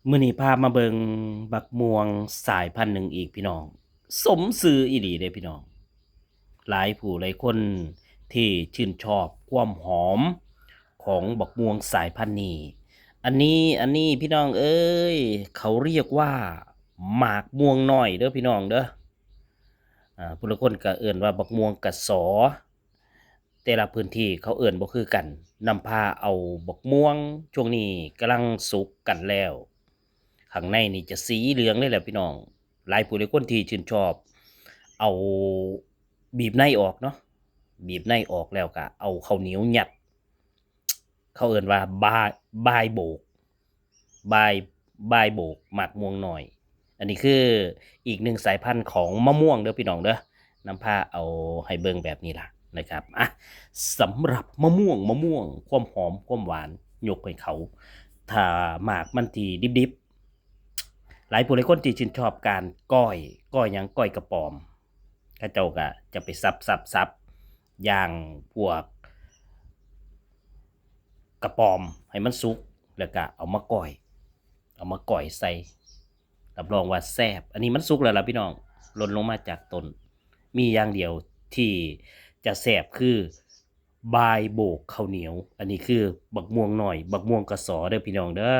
ມື້ນີ້ພາມາເບິ່ງບັກມ່ວງສາຍພັນໜຶ່ງອີກພີ່ນ້ອງ, ສົມຊື່ອີ່ຫຼີເດ້ພີ່ນ້ອງ. ຫຼາຍຜູ້ຫຼາຍຄົນທີ່ຊື່ນຊອບຄວາມຫອມຂອງບັກມ່ວງສາຍພັນນີ້. ອັນນີ້ ອັນນີ້ພີ່ນ້ອງເອີຍ, ເຂົາຮຽກວ່າໝາກມ່ວງນ້ອຍເດີພີ່ນ້ອງເດີ. ອາ ຜູ້ລາງຄົນກໍເອີ້ນວ່າບັກມ່ວງກະສໍ, ແຕ່ລະພື້ນທີ່ເຂົາເອີ້ນບໍ່ຄືກັນ. ນຳພາເອົາບັກມ່ວງ ຊ່ວງນີ້ກຳລັງສຸກກັນແລ້ວ, ຂ້າງໃນນີ້ຈະສີເຫຼືອງເລີຍແຫຼະພີ່ນ້ອງ. ຫຼາຍຜູ້ຫຼາຍຄົນທີ່ຊື່ນຊອບ ເອົາ ບີບໃນອອກເນາະ, ບີບໃນອອກແລ້ວກະເອົາເຂົ້າໜຽວຍັດ, ເຂົາເອີ້ນວ່າບາຍ ບາຍໂບກ ບາຍ ບາຍໂບກໝາກມ່ວງນ້ອຍ. ອັນນີ້ຄືອີກໜຶ່ງສາຍພັນຂອງມະມ່ວງເດີພີ່ນ້ອງເດີ, ນຳພາເອົາໃຫ້ເບິ່ງແບບນີ້ລະນະຄັບ. ອະ ສຳລັບມະມ່ວງ ມະມ່ວງ ຄວາມຫອມຄວາມຫວານ ຍົກໃຫ້ເຂົາ. ຖ້າໝາກມັນທີ່ດິບໆ ຫຼາຍຜູ້ຫຼາຍຄົນທີ່ຊື່ນຊອບການກ້ອຍ, ກ້ອຍຫຍັງ? ກ້ອຍກະປອມ. ເຂົາເຈົ້າກະຈະໄປສັບໆໆ ຢ່າງພວກກະປອມໃຫ້ມັນສຸກ ແລ້ວກະເອົາມາກ້ອຍ, ເອົາມາກ້ອຍໃສ່ ຮັບຮອງວ່າແຊບ. ອັນນີ້ມັນສຸກແລ້ວລະພີ່ນ້ອງ, ຫຼົ່ນລົງມາຈາກຕົ້ນ. ມີຢ່າງດຽວທີ່ຈະແຊບຄືບາຍໂບກເຂົ້າໜຽວ. ອັນນີ້ຄືບັກມ່ວງນ້ອຍ ບັກມ່ວງກະສໍເດີພີ່ນ້ອງເດີ.